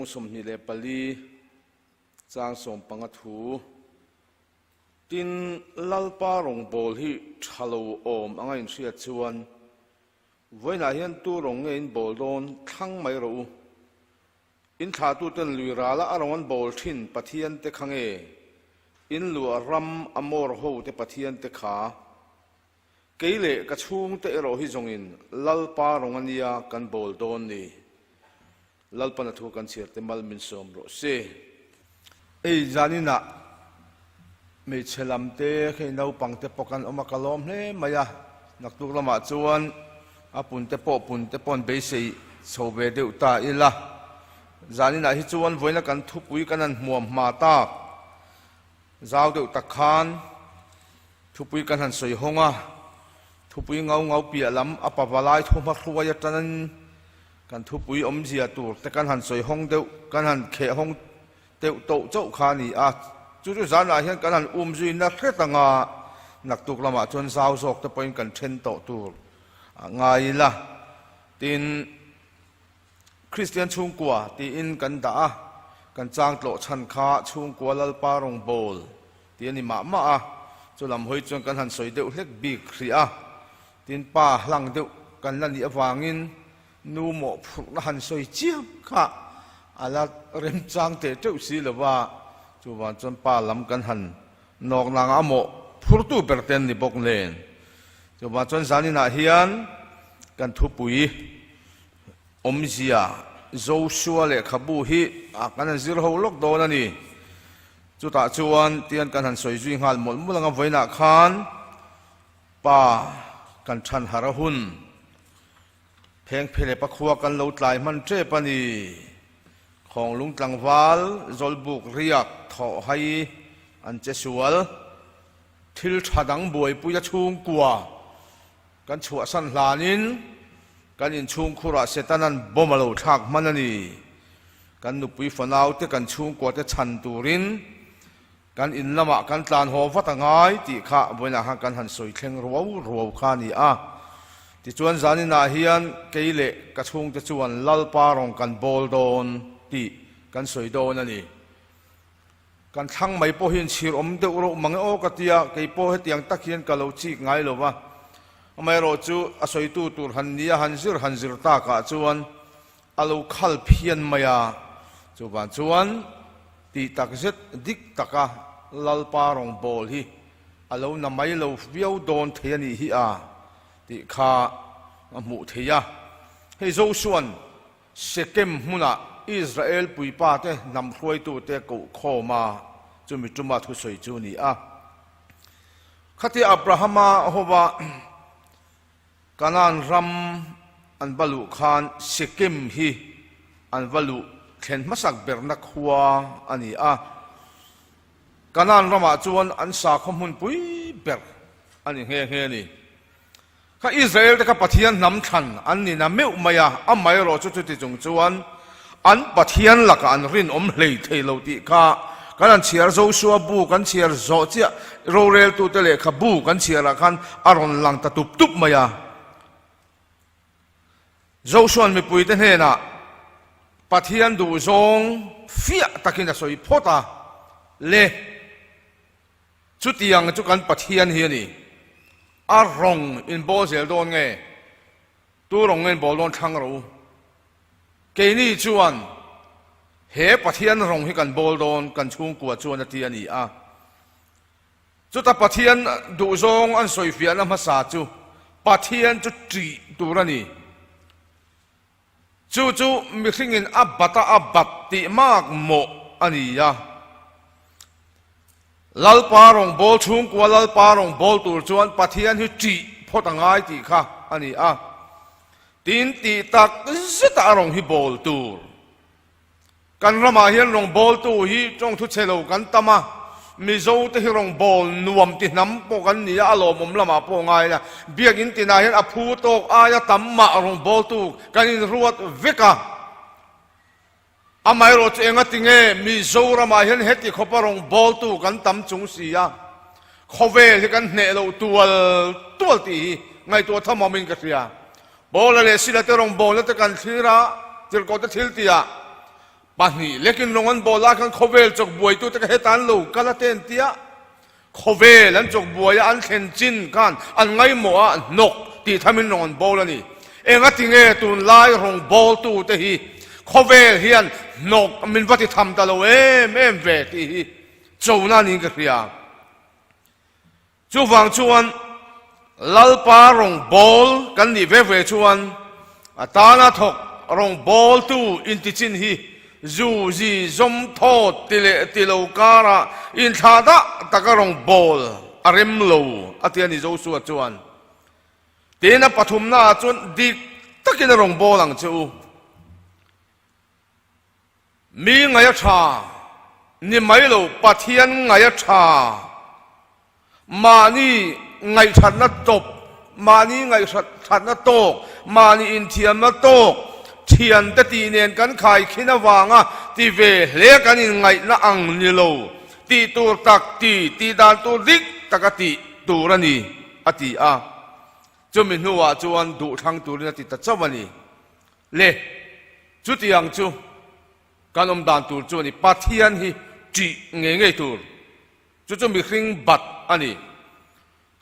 24 chang 15 thu. Tin, Lalpa rawngbawl hi tha lo awm anga inhriat chuan vawiinah hian tu rawng nge in bawl dawn thlang mai rawh u. In thlahtuten lui rala a rawng an bawl thin Pathian te kha nge? In luah ram Amor ho te Pathian te kha? Kei leh ka chhungte erawh hi zawngin Lalpa rawng a nia kan bawl dawn ni. Lalpan a thu kan chhiar te mal min sawm rawh se. Ei zaninah hmeichhe lam te hei naupang te pawh kan awm a ka lawm hle mai a, naktuk lamah chuan a pun te pawh pun te pawh an beisei chho ve deuh ta ila. Zaninah hi chuan vawiina kan thupui kan han hmuam hma tak zau deuh tak khan thupui kan han sawi hawng a, thupui ngau ngau piah lam a pavalai thuhma hruai atangin Kan thupui awmzia tur te kan han sawi hawng deuh, kan han kheh hawng deuh tawh chauh kha a ni a. Chu chu zanah hian kan han um zui na hret anga naktuk lamah chuan zau zawk te pawhin kan then tawh tur a ngai ila. Tin, Kristian chhungkua tiin kan dah a, kan chang tlawh chhan kha chhungkua Lalpa rawngbâwl tih a ni mah mah a, chu lam hawi chuan kan han sawi deuh hlek bik hrih a. Tin, pa hlang deuh kan la nih avangin nu mawhphurhna han sawi chiam kha a la remchang teh teuh si lo va, chuvang chuan pa lam kan han nawk nang a mawhphurtu ber te an ni bawk nen. Chuvang chuan zaninah hian kan thupui awmzia Joshua lehkhabu hi kan han zir ho lawk dawn a ni. Chutah chuan tian kan han sawi zui nghal mawlh mawlh ang a, vawiinah khan Pa, kan than har a hun. Phengphele pakhua kan lo tlai hman tep a ni. Khawnglung tlangval, Zawlbuk riak, thawh hai an che sual. Thil tha dang buaipui a chhungkua kan chhuahsan hlanin kan inchhungkhurah Setanan bomb a lo thlak hman a ni. Kan nupui fanaute kan chhungkuate chhan turin Kan in lamah kan tlan haw vat a ngai tih kha vawiinah khan kan han sawi thleng ruau ruau kha a ni a. Tichuan zaninah hian kei leh ka chhungte chuan Lalpa rawn kan bawl dawn tih kan sawi dawn a ni. Kan thlang mai pawh hi inchhir awm deuh reuh mang e aw ka tia, kei pawh hetiang tak hian ka lo chik ngai lo va. Amaherawhchu a sawitu tur han nia han zir han zir takah chuan a lo khal phian mai a, chuvang chuan Tih tak zet dik taka Lalpa rawngbâwl hi a lo na mai lo viau dâwn thei a nih hi a, tih kha a hmuh theih a. Hei Josua'n Shekem hmuna Israel puipate hnam hruaitute koh khâwm a, chumi ṭuma thusawi chu a ni a. Khatia Abrahama hova Kanaan ram an va luh khan Shekem hi an va luh thlen hmasak berna khua a ni a. Kanaan ramah chuan an sakhaw hmunpui ber a ni nghe nghe a ni. Kha Israel te kha Pathian hnam thlan an ni na meuh mai a, amaherawh chu chuti chung chuan an Pathian lakah an rinawm hlei thei lo tih kha kan han chhiar Joshua bu kan chhiar zawh chiah roreltute lehkhabu kan chhiarah khan a rawn lang ta tup tup mai a. Joshua'n mipuite hnenah Pathian duhzawng fiah takin a sawi phawt a, Le, chutiang chu kan Pathian hi a ni, a rawng inbawl zel dawn nge, tu rawng nge inbawl dawn thlang rawh u. Keini chuan he Pathian rawng hi kan bawl dawn, kan chhungkua chuan a ti a ni a. Chuta Pathian duhzawng an sawifiahna hmasa chu Pathian chu ṭih tur a ni. Chu chu mihringin a bat a a bat tih mak mawh a ni a. Lalpa rawngbâwl chhungkua Lalpa rawngbâwl tur chuan Pathian hi ṭih phawt a ngai tih kha a ni a. Tin, tih tak zeta a rawn hi bawl tur. Kan ramah hian rawngbawltu hi tawngthu chhe lo kan tam a, Mizo te hi rawngbâwl nuam ti hnam pawh kan ni a, a lawmawm lamah pawh ngai ila, biakinn tinah hian a phu tawk aia tam mah rawngbawltu kan inruat vek a. Amaherawh chu engati nge Mizoramah hian heti khawpa rawngbawltu kan tam chung si a, khawvel hi kan hneh loh tual tual tih hi ngaihtuah tham awmin ka hria. Paula leh Sila te rawngbawlna te kan thlir a, tirhkoh te thil tihah. Pahnih lekin rawng an bawl lai khan khawvel chawk buaitute kha heta an lo kal a te an ti a, khawvel an chawk buai a an thlen chin khan an ngaihmawh a hnawk tih thamin rawng an bawl a ni. Engati nge tunlai rawng bawltute hi khawvel hian hnawk min va ti tham ta lo em em ve tih hi chona niin ka hria. Chuvang chuan Lalpa rawngbawl kan nih ve ve chuan a tana thawk rawngbawltu intichin hi zu zi zawm thawt ti leh ti lo karah inthlah dah taka rawngbawl a rem lo a ti a ni Joshua chuan. Tin a pathumnaah chuan dik takin a rawngbawl ang che u. Mi ngaih a tha ni mai lo, Pathian ngaih a tha. Mahni ngaihthatna tawp, mahni ngaihthatna tawk, mahni inthiamna tawk, thiante tih nen kan khaikhin avanga ti ve hle kan inngaihna ang ni lo, tih tur tak ti, tih dan tur dik taka tih tur a ni, a ti a. Chumi hnuah chuan duhthlang turin a ti ta chauh a ni. Le, chutiang chu kan awm dan tur chu a ni. Pathian hi ṭih ngei ngei tur. Chu chu mihring bat a ni.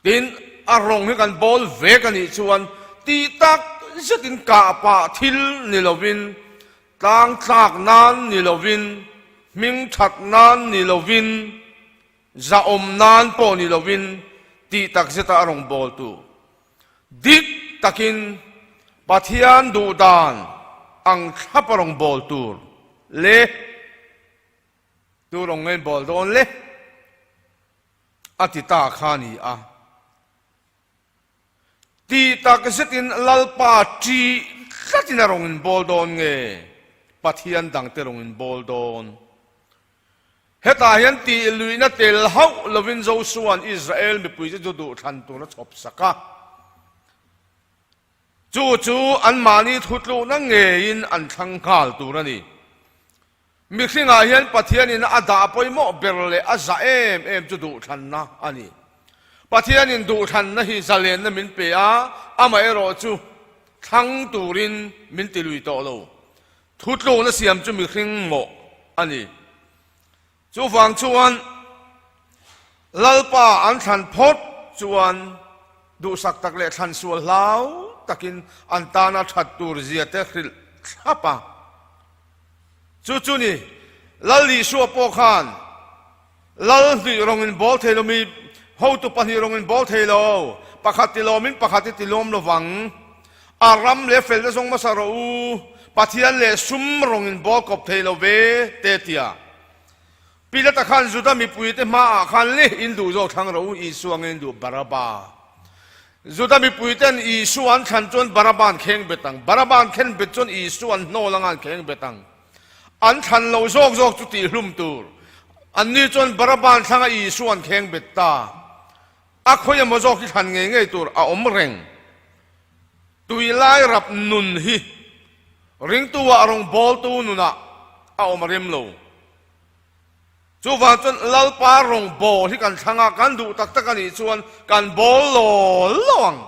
Tin, a rawng hi kan bawl vek a nih chuan tih tak zetin kah pah thil ni lovin, tlang tlak nan ni lovin, hming that nan ni lovin, zahawm nan pawh ni lovin tih tak zeta a rawn bawl tu. Dik takin Pathian duh dan ang thlap a rawn bawl tur le tu rawn ngain bawl dawn le a ti ta kha a ni a. Tih tak zetin Lalpa ṭih tlatin a rawn inbawl dawn nge Pathian dangte rawn inbawl dawn? Hetah hian tih luihna tel hauh lovin Josua'n Israel mipuite chu duhthlan tur a chhawp sak a. Chu chu anmahni thutlukna ngeiin an thlang nghal tur a ni. Mihringah hian Pathianin a dah pawimawh ber leh a zah em em chu duhthlanna a ni. Pathianin duhthlanna hi zalenna min pe a, amaherawh chu thlang turin min ti lui tawh lo. Thutlukna siam chu mihring mawh a ni. Chuvang chuan Lalpa an thlan phawt chuan duhsak tak leh thlan sual hlau takin an tana that tur zia te hrilh thlap a. Chu chu ni, Lal Isua pawh khan Lal hnih rawngin bawl thei lo mi, hotu pahnih rawngin bawl thei lo, pakhat ti lawmin pakhat i ti lawm lo vang. A ram leh felna zawng hmasa rawh u, Pathian leh sum rawngin bawl kawp thei lo ve, te tia. Pilata khan Juda mipuite hmaah khan leh in duh zawk thlang rawh u, Isua nge in duh Baraba. Juda mipuiten Isua an thlan chuan Baraba an kheng bet ang, Baraba an khen bet chuan Isua an hnawl anga an kheng bet ang. An thlan lo zawk zawk chu tihhlum tur. Anni chuan Baraba an thlang a, Isua an kheng bet ta. A khawi emaw zawk hi thlan ngei ngei tur a awm reng. Tui lai rap nun hi ringtu ah rawngbawltu nunah a awm a rem lo. Chuvang chuan Lalpa rawngbâwl hi kan thlang a, kan duh tak tak a nih chuan kan bâwl law law ang.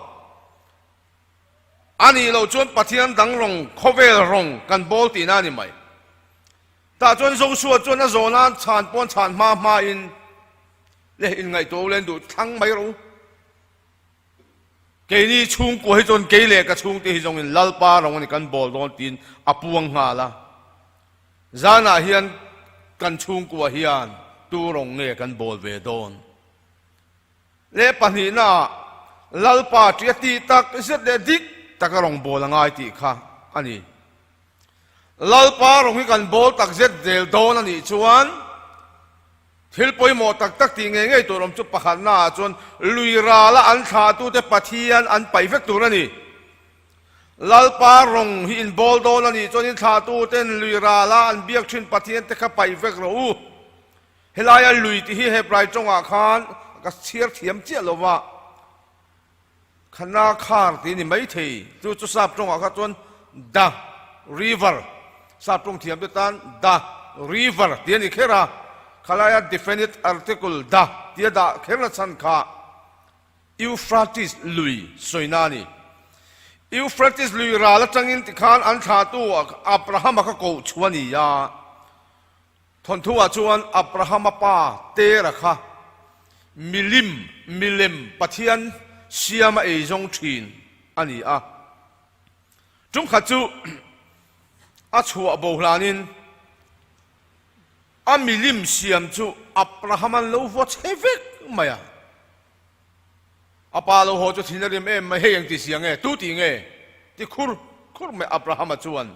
A nih loh chuan Pathian dang rawng, khawvel rawng kan bâwl tihna a ni mai. Tah chuan Joshua chuan a zawhna chhan pawn chhan hma hmain leh inngaihtuah u len duh thlang mai rawh u. Keini chhungkua hi chuan kei leh ka chhungte hi zawngin Lalpa rawng a ni kan bawl dawn tiin a puang nghal a. Zanah hian kan chhungkua hian tu rawng nge kan bawl ve dawn? Leh pahnihnaah Lalpa ṭih a tih tak zet leh dik taka rawng bawl a ngai tih kha a ni. Lalpa rawng hi kan bawl tak zet zel dawn a nih chuan Thil pawimawh tak tak tih ngei ngei tur awm chu pakhatnaah chuan lui rala an thlahtute Pathian an paih vek tur a ni. Lalpa rawng hi inbawl dawn a nih chuan in thlahtuten lui rala an biak thin Pathian te kha paih vek rawh u. Helaia lui tih hi Hebrai tawngah khan ka chhiar thiam chiah lo va, Khana khar tih a ni maithei. Chu chu sap tawngah kha chuan the river, sap tawng thiam te tan the river tih a ni kher a, khalaia definite article the tih a dah kher na chhan kha Euphrates lui sawina a ni. Euphrates lui ral atangin tikhan an thlahtu Abrahama kha koh chhuah a ni a. Thawnthuah chuan Abrahama pa Tera kha milim, milem pathian siama eizawng thin a ni a. Tumkhat chu a chhuah bo hlanin a milim siam chu Abrahama'n lo vaw chhe vek mai a. A pa lo haw chu thin a rim em mai, hei engti sia nge, tu tih nge? ti khur khur mai Abrahama chuan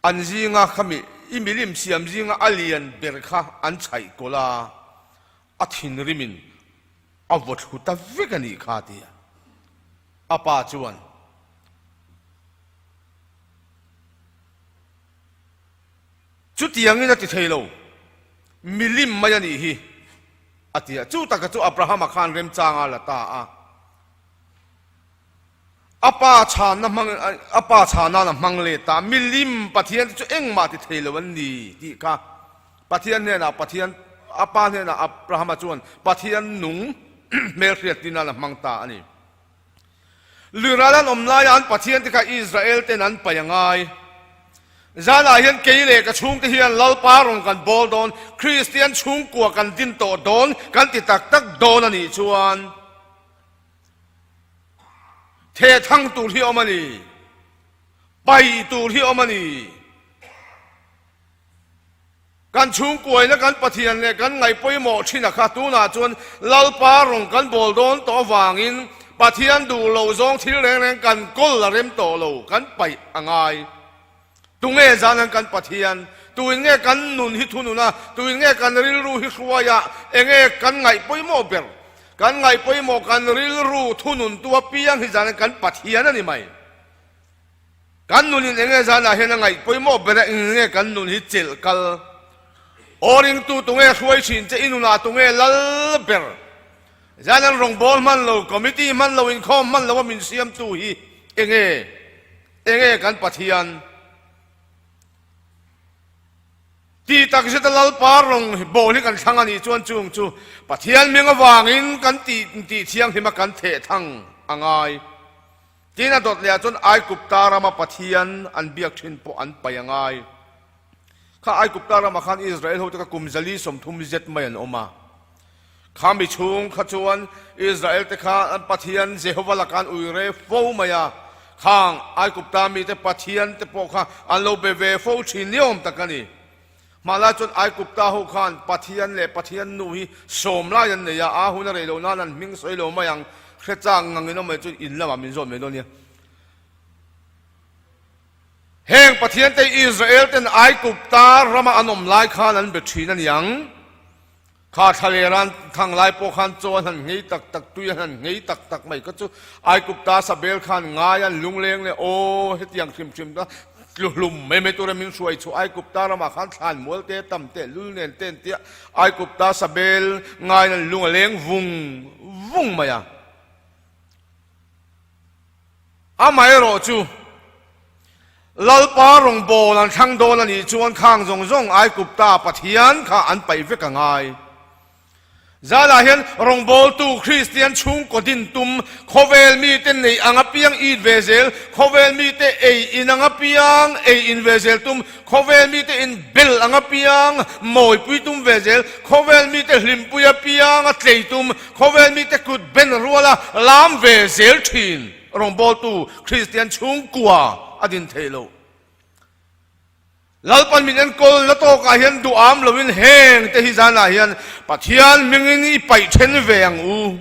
an zinga khami i milim siam zinga a lian ber kha an chhaih kawlh a, a thinrimin a vaw thlu ta vek a nih kha ti a a pa chuan chutiangin a ti thei lo, milim mai a nih hi a ti a, chu taka chu Abrahama khan remchanga la ta a. A pa chhanna hmang a pa chhana'n a hmang let a, milim Pathian te chu engmah ti thei lo an ni tih kha Pathian hnenah Pathian a pa hnenah Abrahama chuan Pathian nung hmelhriat tin nan a hmang ta a ni. Luiral an awm laia an Pathian te kha Israel ten an paih a ngai. Zanah hian kei leh ka chhungte hian Lalpa rawn kan bawl dawn, Kristian chhungkua kan din tawh dawn kan ti tak tak dawn a nih chuan, Theh thang tur hi awm a ni. Paih tur hi awm a ni. Kan chhungkuaina kan Pathian leh kan ngaih pawimawh thin a kha tunah chuan Lalpa rawn kan bawl dawn tawh avangin Pathian duh loh zawng thil reng reng kan kawl a rem tawh lo, kan paih a ngai. Tunge zanan kan Pathian? Tuin nge kan nun hi thunun a? Tuin nge kan rilru hi hruai a? Enge kan ngaih pawimawh ber? Kan ngaih pawimawh kan rilru thunun tu apiang hi zanan kan Pathian a ni mai. Kan nunin enge zanah hian a ngaih pawimawh ber a? Eng nge kan nun hi chelh kal? Aw ringtu tunge hruai thin che? I nunah tunge lal ber? Zanan rawngbâwl hman lo, committee hman lo, inkhawm hman lo a min siamtu hi enge? Enge kan Pathian ti tak zeta Lalpa rawng bawl hi kan thlang a nih chuan chung chu Pathian hming avangin kan tih tih thianghlima kan theh thang a ngai. Tin a dawt lehah chuan Aigupta rama Pathian an biak thin pawh an paih a ngai. Kha Aigupta ramah khan Israel hote kha kum 130 zet mai an awm a. Kha mi chhung kha chuan Israel te kha an Pathian Jehova lakah an ui re fo mai a, khang Aigupta mite Pathian te pawh kha an lo be ve fo thin ni awm tak a ni. Hmanlai chuan Aigupta ho khan Pathian leh Pathian nu hi sawm lai an nei a, a hun a rei lo nan an hming sawi lo mai ang, hre chang ngang in awm mai chuan in lamah min zawt mai dawn nia. Heng Pathian te Israel ten Aigupta rama an awm lai khan an be thin a niang. Kha thla ran thang lai pawh khan chaw an han nghei tak tak, tui an han nghei tak tak mai kha chu Aigupta sabel khan ngai an lungleng leh aw hetiang hrim hrim ta tluhlum mai mai tura min hruai chhuah Aigupta ramah khan thlan mual te tam teh lul nen te an tia Aigupta sabel ngaiin an lung a leng vung vung mai a. Amaherawh chu, Lalpa rawngbâwl an thlang dâwn a nih chuan khang zawng zawng Aigupta Pathian kha an paih vek a ngai. Zânah hian rawngbâwltu Kristian chhungkaw din tum, khawvêl mite neih ang apiang it ve zêl, khawvêl mite ei in ang apiang ei in ve zêl tum, khawvêl mite in bel ang apiang mawipui tum ve zêl, khawvêl mite hlimpui apiang a tlei tum, Khawvel mite kut ben ruala lam ve zel thin rawngbawltu Kristian chhungkua a din theih loh. Lalpan min enkawl na tawkah hian duham loin heng te hi zanah hian Pathian hmingin i paih then ve ang u.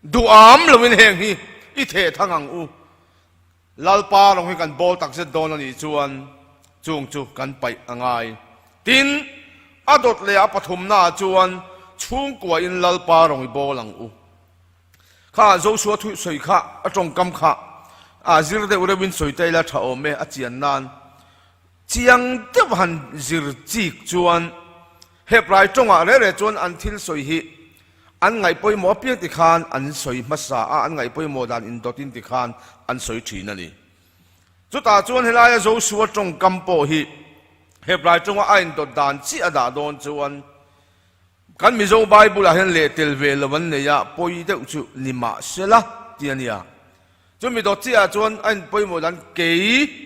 Duham loin heng hi i theh thang ang u. Lalpa rawng hi kan bawl takzet dawn a nih chuan chung chu kan paih a ngai. Tin, a dawt leh a pathumnaah chuan chhungkuain Lalpa rawng i bawl ang u. Kha Joshua thu sawi kha a tawngkam kha a zir deuh reuhin sawi ta ila tha awm e a chian nan. Chiang deuh han zir chik chuan Hebrai tawngah reh reh chuan an thil sawi hi An ngaih pawimawh apiang ti khan an sawi hmasa a, an ngaih pawimawh dan indawtin ti khan an sawi thin a ni. Chutah chuan helaia Joshua tawngkam pawh hi Hebrai tawnga a indawt dan chiah a dah dawn chuan kan Mizo Bible-ah hian leh tel ve lo an nei a, pawi deuh chu ni mah sela ti a nia. Chumi dawt chiahah chuan a inpawimawh dan kei.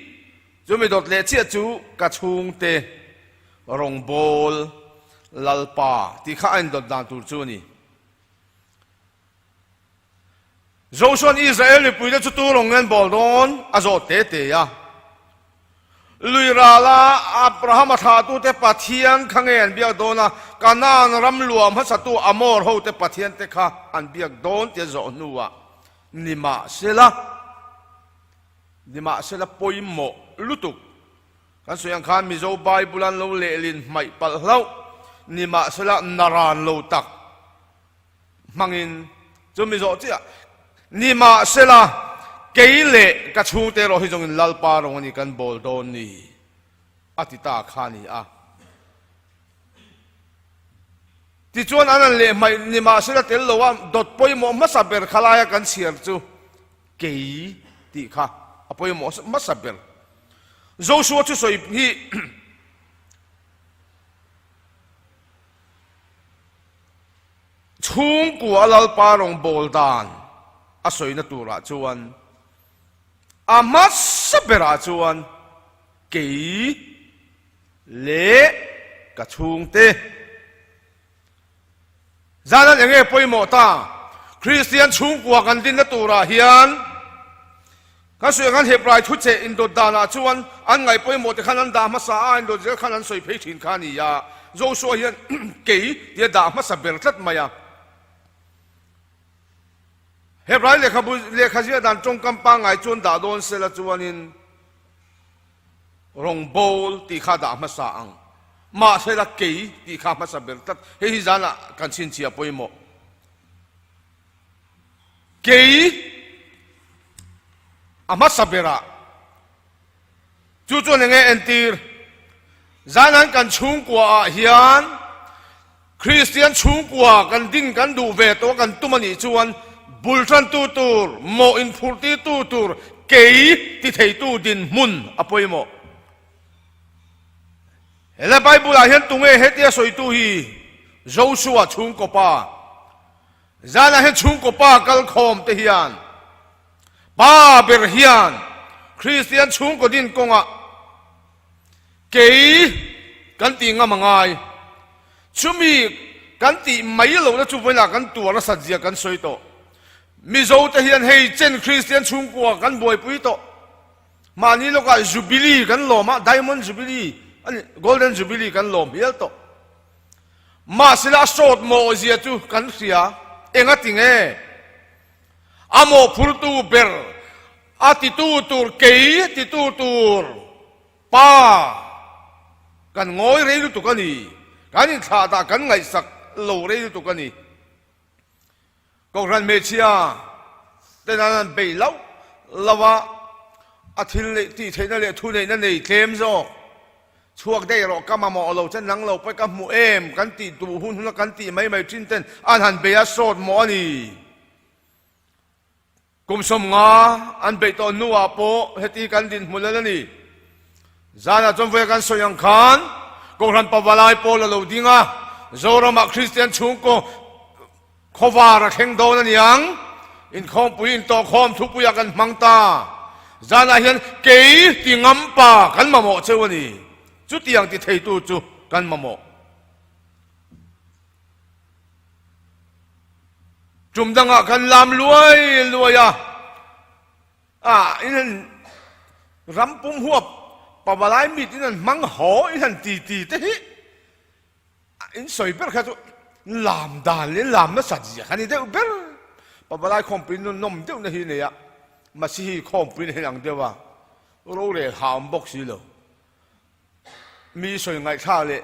Chumi dawt leh chiah chu ka chhungte rawngbawl Lalpa tih kha a indawt dan tur chu a ni. Josua'n Israel mipuite chu tu rawng nge an bawl dawn a zawt te te a. Lui rala Abrahama thlahtute Pathian kha nge an biak dawn a, Kanaan ram luah hmasatu Amor hote Pathian te kha an biak dawn tia zawh hnuah nimahsela, nimahsela pawimawh lutuk kan sawi ang khan Mizo Bible an lo lehlin hmaih palh hlauh, nimahsela naran lo tak hmangin chumi zawh chiah nimahsela kei leh ka chhungte erawh hi zawngin Lalpa rawng a ni kan bawl dawn ni a ti ta kha a ni a. Tichuan an an leh hmaih nimahsela tel lo a dawt pawimawh hmasa ber kha laia kan chhiar chu kei tih kha a pawimawh hmasa ber. Joshua thusawi hi Chhungkua Lalpa rawngbawl dan a sawina turah chuan a hmasa berah chuan kei leh ka chhungte zanan enge pawimawh ta? Kristian chhungkua kan dinna turah hian Kan sawi ang khan Hebrai thucheh indawt danah chuan an ngaih pawimawh te khan an dah hmasa a, indawt zel khan an sawi phei thin kha a ni a. Joshua hian kei tia dah hmasa ber tlat mai a. Hebrai lehkhabu lehkha ziah dan tawngkam pangngai chuan dah dawn sela chuanin rawngbawl tih kha dah hmasa ang. Mahsela kei tih kha hmasa ber tlat. Hei hi zanah kan chhinchhiah pawimawh. Kei a hmasa berah chu chuan enge entir? Zanan kan chhungkua ah hian Kristian chhungkua kan din kan duh ve tawh a kan tum a nih chuan bul tantu tur, mawh inphurhtirtu tur kei ti theitu dinhmun a pawimawh. Helai Bible ah hian tunge hetia sawitu hi? Joshua chhungkaw pa. Zanah hian chhungkaw pa kalkhawm te hian pa ber hian Kristian chhungkaw din kawngah kei kan tih ngam a ngai. Chumi kan tih mai lohna chu vawiinah kan tuar nasat zia kan sawi tawh. Mizo te hian hei chen Kristian chhungkua kan buaipui tawh. Mahni lawkah Jubilee kan lawm a, Diamond Jubilee, Golden Jubilee kan lawm hial tawh. Mahsela a sawt mawhzia chu kan hria, enga ti nge? A mawhphurtu ber, a titu tur kei titu tur pa kan ngawi rei lutuk a ni, kan inthlahdah kan ngaihsak lo rei lutuk a ni. Kohhran hmeichhia ten an han bei loh loh a, a thil neih tih theihna leh thu neihna nei tlem zawk. Chhuak daih rawh ka mamawh lo che nang lo pawh ka hmu em kan tih duh hun huna kan tih mai mai thin ten an han bei a sawt mawh a ni. Kum 50 an beih tawh hnuah pawh heti kan dinhmun lal a ni. Zanah chuan vawi a kan sawi ang khan Kohhran Pavalai pawl a lo ding a, Zoramah Kristian chhungkaw khawvar a thleng dawn a ni ang. Inkhawmpui intawhkhawm thupuiah kan hmang ta. Zanah hian kei ti ngam pa kan mamawh cheu a ni. Chutiang ti theitu chu kan mamawh. Tum dangah kan lam luai luai a, ah in han ram pum huap pavalai mit in han hmang haw in han ti ti te hi in sawi ber kha chu lam dan leh lam nasat zia kha ni deuh ber. Pavalai khawmpui nun nawm deuh na hi nei a, Masihi khawmpui na hi ang deuh a, rorel ha awm bawk si lo. Mi sawi ngaihthlak leh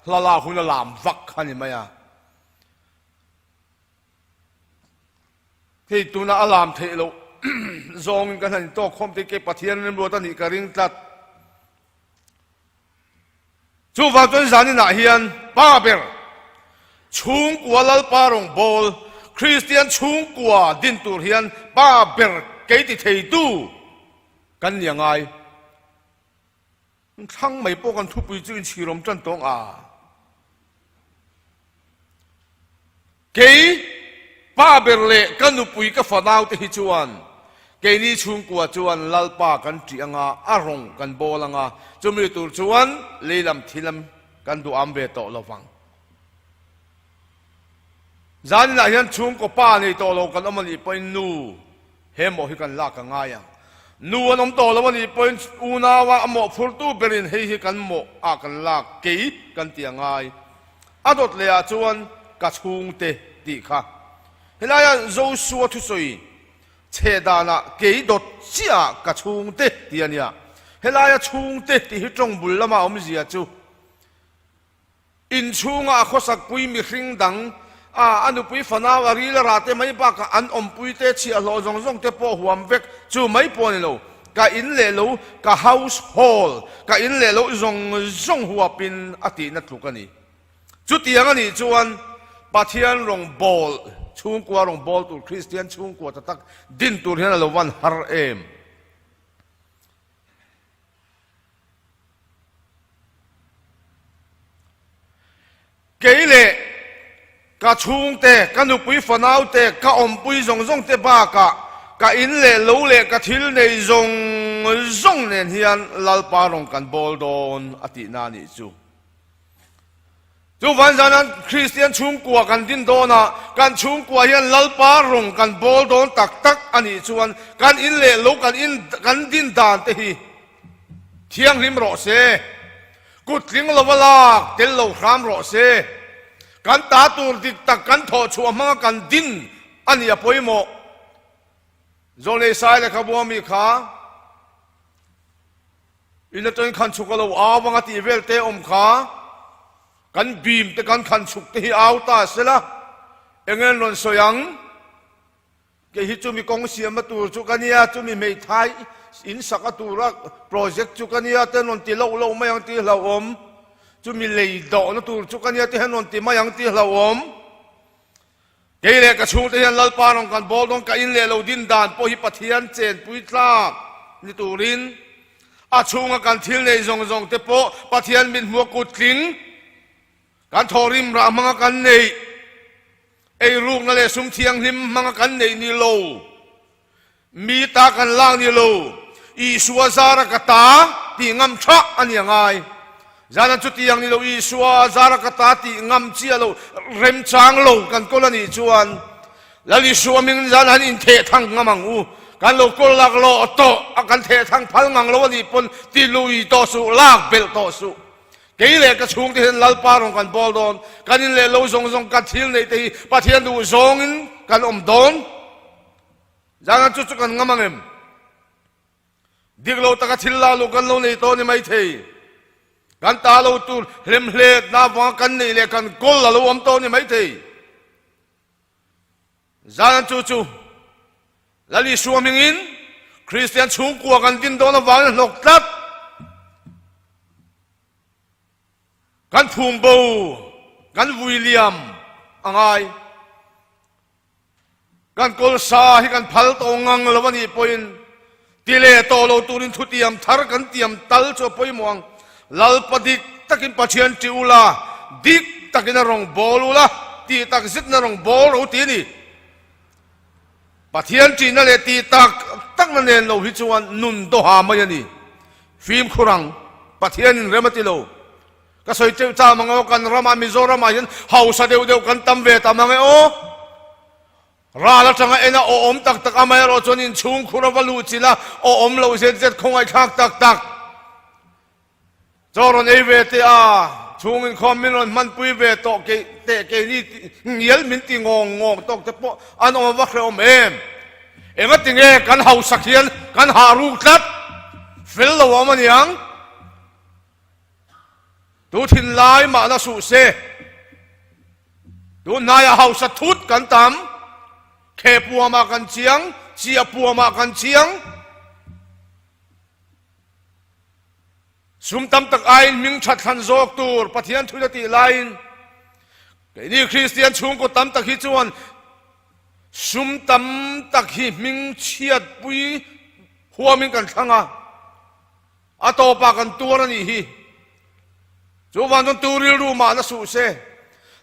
hla lak hun a lam vak kha ni mai a. Hei tuna a lam theih loh zawngin kan han intawk khawm te ke Pathian remruat a nih ka ring tlat. Chuvang chuan zaninah hian pa ber chhungkua Lalpa rawngbawl Kristian chhungkua din tur hian pa ber kei ti theitu kan ni a ngai. Thlang mai pawh kan thupui chu inchhirawm tan tawng a. Kei pa ber leh ka nupui ka fanau te hi chuan Keini chhungkua chuan Lalpa kan ṭih anga, a rawng kan bawl anga, chumi tur chuan lei lam thilam kan duham ve tawh lo vang. Zaninah hian chhungkaw pa nei tawh lo kan awm a nih pawhin nu he mawh hi kan lak a ngai ang. Nu an awm tawh lo a nih pawhin unaua a mawhphurtu berin hei hi kan mawh ah kan lak kei kan ti a ngai. A dawt leh ah chuan ka chhungte tih kha. Helaia Joshua thusawi chhe danah kei dawt chiah ah ka chhungte ti a nia. Helaia chhungte tih hi tawng bul lama awmzia chu Inchhunga a khawsakpui mihring dang a, a nupui fanau a ril a rah te mai bakah an awmpui te chhiahhlawh zawng zawng te pawh huam vek chu mai pawh a ni lo. Ka in leh lo, ka household, ka in leh loh zawng zawng huapin a tihna tluk a ni. Chutiang a nih chuan Pathian rawngbawl, chhungkua rawngbawl tur Kristian chhungkua ta tak din tur hian a lo van har em? Kei leh ka chhungte, ka nupui fanaute, ka awmpui zawng zawng te bakah ka in leh lo leh ka thil nei zawng zawng nen hian Lalpa rawng kan bawl dawn a tihna a nih chu. Chuvan zanan Kristian chhungkua kan din dawn a, kan chhungkua hian Lalpa rawng kan bawl dawn tak tak a nih chuan kan in leh lo kan in kan din dan te hi thianghlim rawh se, kut tling lova lak tel lo hram rawh se, kan ta tur dik tak kan thawh chhuah hmanga kan din a nih a pawimawh. Zawlnei Sai lehkhabu ami kha. In atangin khan chhuk a lo au anga tih vel te awm kha kan bim te kan khan chhuk te hi au ta sela eng en rawn sawi ang kei hi chumi kawng siamna tur chu ka nia chumi hmeithai in sak a tura project chu ka nia te an rawn ti loh loh mai ang tih hlauhawm chumi lei dawhna tur chu ka nia te an rawn ti mai ang tih hlauhawm. Kei leh ka chhungte hian Lalpa rawn kan bawl dawn ka in leh lo din dan pawh hi Pathian chenpui tlak ni turin a chhunga kan thil nei zawng zawng te pawh Pathian mit hmuh a kut tling kan thawhrim rah hmanga kan neih eirukna leh sum thianghlim hmanga kan neih ni lo. Mi ta kan lak ni lo, Isua zara ka ta tih ngam tha a ni a ngai. Zan an chutiang ni lo, Isua zara ka ta tih ngam chiah lo, remchang lo kan kawl a nih chuan Lal Isua ming zan han intheh thang ngam ang u. Kan lo kawl lak lawh tawh a kan theh thang phal ngang lo a nih pawn ti lui tawh suh, lak belh tawh suh. Kei leh ka chhungte hian Lalpa rawn kan bawl dawn, kan in leh lo zawng zawng kan thil neih te hi Pathian duh zawngin kan awm dawn. Zan chu chu kan ngam ang em? Dik lo taka thil la luh kan lo nei tawh ni mai thei. Kan ta lo tur hlemhletna avanga kan neih leh kan kawl a lo awm tawh ni mai thei. Zan chu chu Lal Isua hmingin Kristian chhungkua kan din dawn avangin hlawk tlat. Kan phum bo, kan vui liam a ngai. Kan kawlsa hi kan phal tawh ngang lo a nih pawhin ti leh tawh lo turin thutiam thar kan tiam tal chu a pawimawh ang. Lalpa dik takin Pathian ṭih ula, dik takin a rawn bawl ula, tih tak zetin a rawn bawl ro ti a ni. Pathian ṭihna leh tih tak takna nen lo hi chuan nun dawha mai a ni. Fimkhur ang, Pathianin rem a ti lo. Ka sawi teuh ta mang aw, kan ramah Mizoramah hian hausa deuh deuh kan tam ve ta mang e aw. Ral atanga en a awm tak tak amaherawh chuan inchhung khur a va luh chilh a, awm loh zet zet khawngaihthlak tak tak. Chaw rawn ei ve teh a, chhung inkhawm min rawn hmanpui ve tawh keih teh keini ngial min ti ngawng ngawng tawk te pawh an awm a va hrehawm em. Engatinge kan hausak hian kan hah ruk tlat, fel lo a awm aniang. Tu thinlai mah la suh se, tun hnaiah hausa thut kan tam, khe puamah kan chiang, chia puamah kan chiang. Sum tam tak aiin hming that thlan zawk tur Pathian thuin a tih laiin keini Kristian chhungkaw tam tak hi chuan sum tam tak hi hming chhiatpui huamin kan thlang a. A tawpah kan tuar a nih hi. Chuvang chuan tu rilru mah la suh se.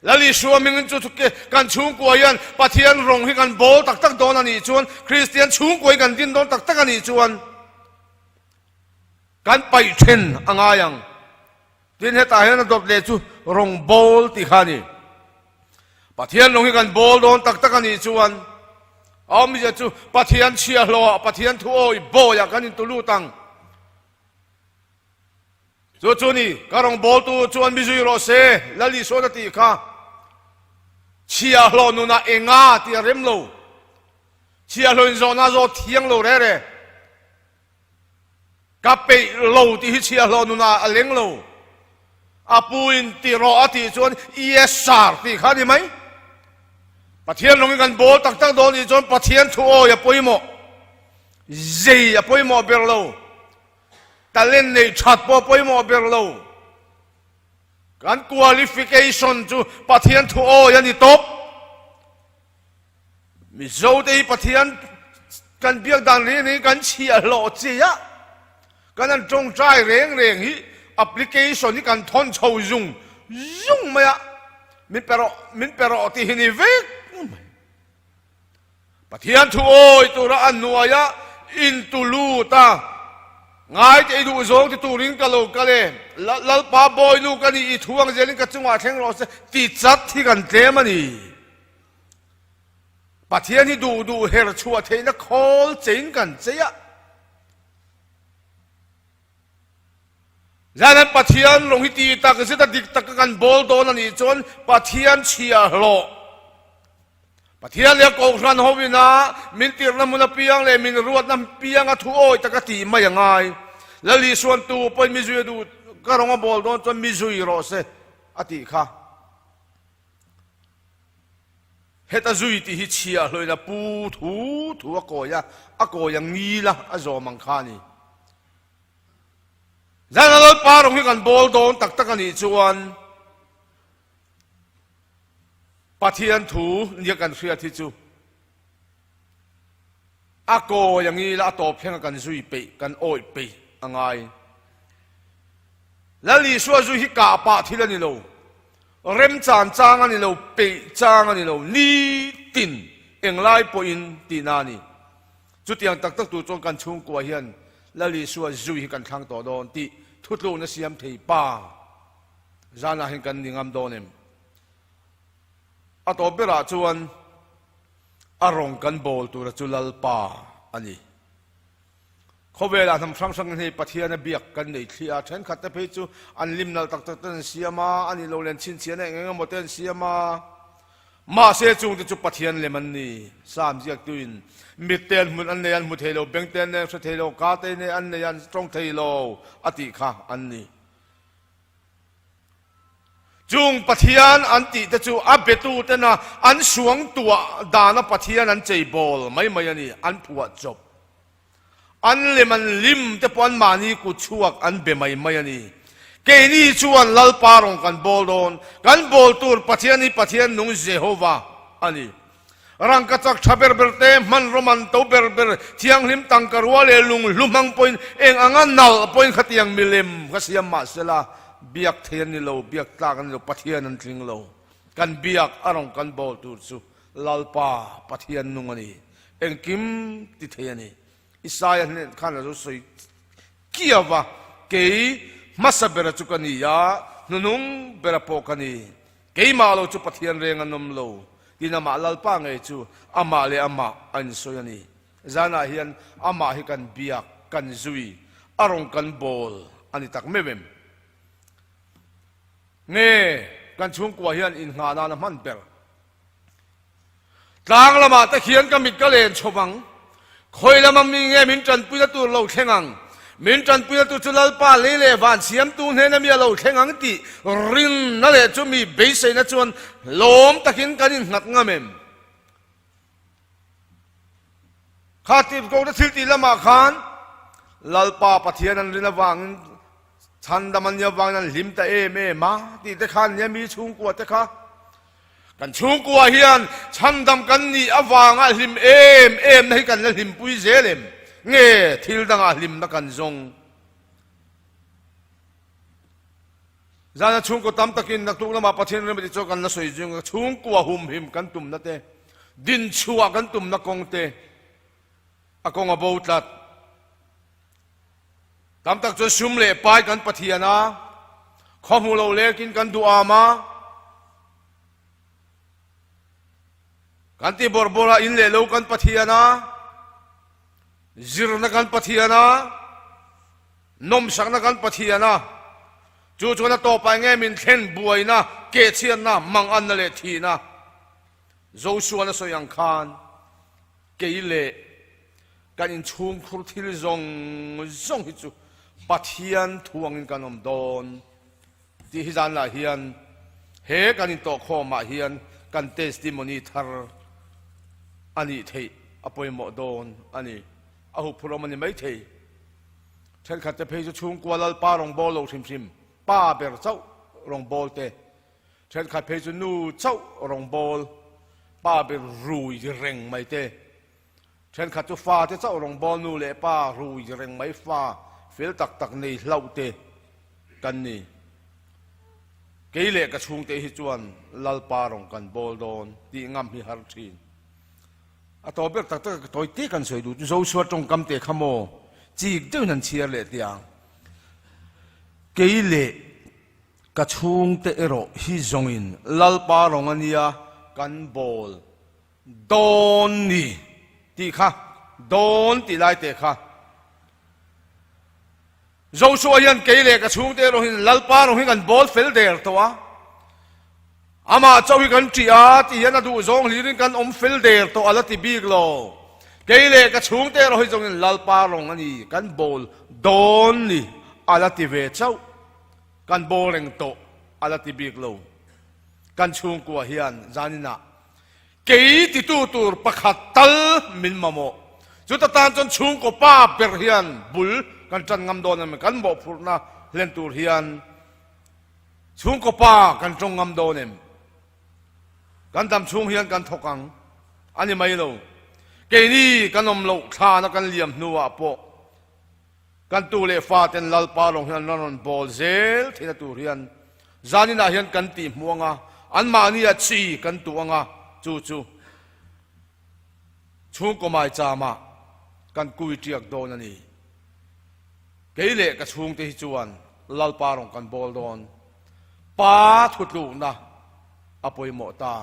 Lal Isua hmingin chu chu kan chhungkua hian Pathian rawng hi kan bawl tak tak dawn a nih chuan, Kristian chhungkua hi kan din dawn tak tak a nih chuan kan paih then a ngai ang. Tin hetah hian a dawt leh chu rawng bawl tih kha a ni. Pathian rawng hi kan bawl dawn tak tak a nih chuan a awmzia chu Pathian chhiahhlawhah, Pathian thuawi bawiah kan intu lut ang. Chu chu ni, ka rawngbawltu chuan mi zui rawh se, Lal Isuan a tih kha. Chhiahhlawh nunah enga tih a rem lo. Chhiahhlawh inzawhna zawt thiang lo re re. Ka peih lo tih hi chhiahhlawh nunah a leng lo. A pu in ti rawh a tih chuan yes sir tih kha a ni mai. Pathian lawngin kan bawl tak tak dawn nih chuan Pathian thu awi a pawimawh. Zei a pawimawh ber lo. Talent neih that pawh pawimawh ber lo. Kan qualification chu Pathian thu awi a ni tawp. Mizo te hi Pathian kan biak dan reng reng kan chhiah hlawh chi a, kan han tawngtai reng reng hi application hi kan thawn chho zung zung mai a, min pe rawh, min pe rawh tih hi ni vek mai. Pathian thu awi tura a hnuaia intu lut a, Ngai te i duh zawng ti turin ka lo kal e, Lalpa Bawinu ka ni, i thu ang zelin ka chungah thleng rawh se ti chat hi kan tlem a ni. Pathian hi duh duh her chhuah theihna khawl chein kan chei a. Zanin Pathian lawng hi ti tak zet a dik taka kan bawl dawn a nih chuan Pathian chhiahhlawh Pathian leh Kohhran ho ina min tirhna hmun apiang leh min ruatna pianga thu awi taka tih mai a ngai. Lal Isuan tu pawhin mi zui a duh ka rawng a bawl dawn chuan mi zui rawh se a tih kha. Heta zui tih hi chhiahhlawin a pu thu thu a kawi a, a kawi a ngil a, a zawm ang kha a ni. Zan a Lalpa rawng hi kan bawl dawn tak tak a nih chuan, Pathian thu nia kan hriat hi chu a kawi ang ila a tawp thlenga kan zui peih, kan awih peih a ngai. Lal Isua zui hi kah pah thil a ni lo, remchan chang a ni lo, peih chang a ni lo, nitin englai pawhin tihna a ni. Chutiang tak tak tur chuan kan chhungkua hian Lal Isua zui hi kan thlang tawh dawn tih thutlukna siam thei pa. Zanah hian kan ni ngam dawn em? A tawp berah chuan a rawng kan bawl tura chu Lalpa a ni. Khawvelah hnam hrang hrangin hei Pathian a biak kan nei thliah a, thenkhat te phei chu an lim nalh tak tak ten an siam a, a nih loh len chhinchhiahna eng eng emaw te an siam a. Mahse chungte chu Pathian lem an ni. Sam ziaktuin mit te an hmun an nei an hmu thei lo, beng te an nei an hre thei lo, ka te an nei an tawng thei lo a tih kha an ni. Chung Pathian an tih te chu a betutena an suangtuah dana Pathian an cheibawl mai mai a ni, an phuah chawp. An lem an lim te pawh an mahni kut chhuak an be mai mai a ni. Keini chuan Lalpa rawng kan bawl dawn, kan bawl tur Pathian hi Pathian nung Jehovah a ni. Rangkachak tha ber ber te, hmanraw man to ber ber, thianghlim tangka rua leh lunghlu hmang pawhin eng anga nalh pawhin khatiang milem kha siam mah sela, biak thei an ni lo, biak tlak an ni lo, Pathian an tling lo. Kan biak a rawn kan bawl tur chu Lalpa Pathian nung a ni, engkim ti thei a ni. Isaia hnen khan a lo sawi kiau va, Kei hmasa bera chu ka ni a, hnunung bera pawh ka ni. Keimah lo chu Pathian reng an awm lo, tiin amah Lalpa ngei chu amah leh amah a insawi a ni. Zanah hian amah hi kan biak, kan zui, a rawn kan bawl a ni tak meuh em? Nge kan chhungkua hian innghah nan a hman ber? Tlang lamah te khian ka mit ka len chho vang. Khawi lama mi nge min tanpuina tur lo thleng ang? Min tanpuina tur chu Lalpa lei leh van siamtu hnena mi a lo thleng ang tih rinna leh chu mi beiseina chuan lawm takin kan innghat ngam em? Kha tirhkohna thil tih lamah khan Lalpa Pathian an rin avangin chhandam an nih avangin an hlim ta em em a tih te khan nia mi chhungkua te kha Kan chhungkua hian chhandam kan nih avanga hlim em em na hi kan la hlimpui zel em? Nge thil dangah hlimna kan zawng? Zana chhungkaw tam takin naktuk lamah Pathian rem a ti chuan kan la sawi zing a, chhungkua humhim kan tumna te, dinchhuah kan tumna kawng te a kawng a bo tlat. Tam tak chuan sum leh pai kan Pathian a, khaw hmu lo lekin kan duh am a, kan ti bawrh bawrh a, in leh lo kan Pathian a, zirna kan Pathian a, Nawmsakna kan Pathian a, chu chuan a tawpah eng nge min thlen buaina, kehchhiatna, manganna leh thihna. Joshua-na sawi ang khan kei leh kan inchhungkhur thil zawng zawng hi chu Pathian thu angin kan awm dawn tih hi zanlah hian he kan intawhkhawmah hian kan testimony thar a nih theih a pawimawh dawn a ni. A huphurh awm a ni maithei. Thenkhat te phei chu chhungkua Lalpa rawngbâwl lo hrim hrim, pa ber chauh rawngbâwl te, thenkhat phei chu nu chauh rawngbâwl, pa ber rui reng mai te, thenkhat chu fa te chauh rawngbâwl, nu leh pa rui reng mai fa fel tak tak nei hlauh te kan ni. Kei leh ka chhungte hi chuan Lalpa rawng kan bâwl dawn tih ngam hi har thin. A tawp ber tak tak a tawi te kan sawi duh chu Joshua tawngkam te kha maw chik deuhin an chhiar leh teh ang. Kei leh ka chhungte erawh hi zawngin Lalpa rawng a nia kan bawl dawn ni tih kha dawn tih lai te kha Joshua hian kei leh ka chhungte erawhin Lalpa rawng hi kan bawl fel der tawh a, amah chauh hi kan ṭih a tih hian a duh zawng hlirin kan awm fel der tawh a la ti bik lo. Kei leh ka chhungte erawh hi zawngin Lalpa rawng a ni, kan bawl dawn ni a la ti ve chauh. Kan bawl reng tawh a la ti bik lo. Kan chhungkua hian zaninah Kei titu tur pakhat tal min mamawh. Chuta tan chuan chhungkaw pa ber hian bul kan tan ngam dawn em? Kan mawhphurhna hlen tur hian chhungkaw pa kan tawng ngam dawn em? Kan dam chhung hian kan thawk ang a ni mai lo. Keini kan awm loh thlana kan liam hnuah pawh Kan tu leh fa ten Lalpa lawng hian an rawn bawl zel theihna tur hian zaninah hian kan tih hmuh anga, anmahnia chi kan tuh anga, chu chu chhungkaw maichama kan kui tiak dawn a ni. Kei leh ka chhungte hi chuan Lalpa rawn kan bawl dawn. Pa thutlukna a pawimawh ta.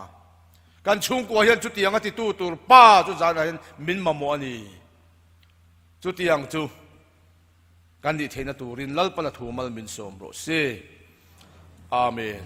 Kan chhungkua hian chutianga titu tur pa chu zanah hian min mamawh a ni. Chutiang chu kan nih theihna turin Lalpana thu mal min sawm rawh se. Amen.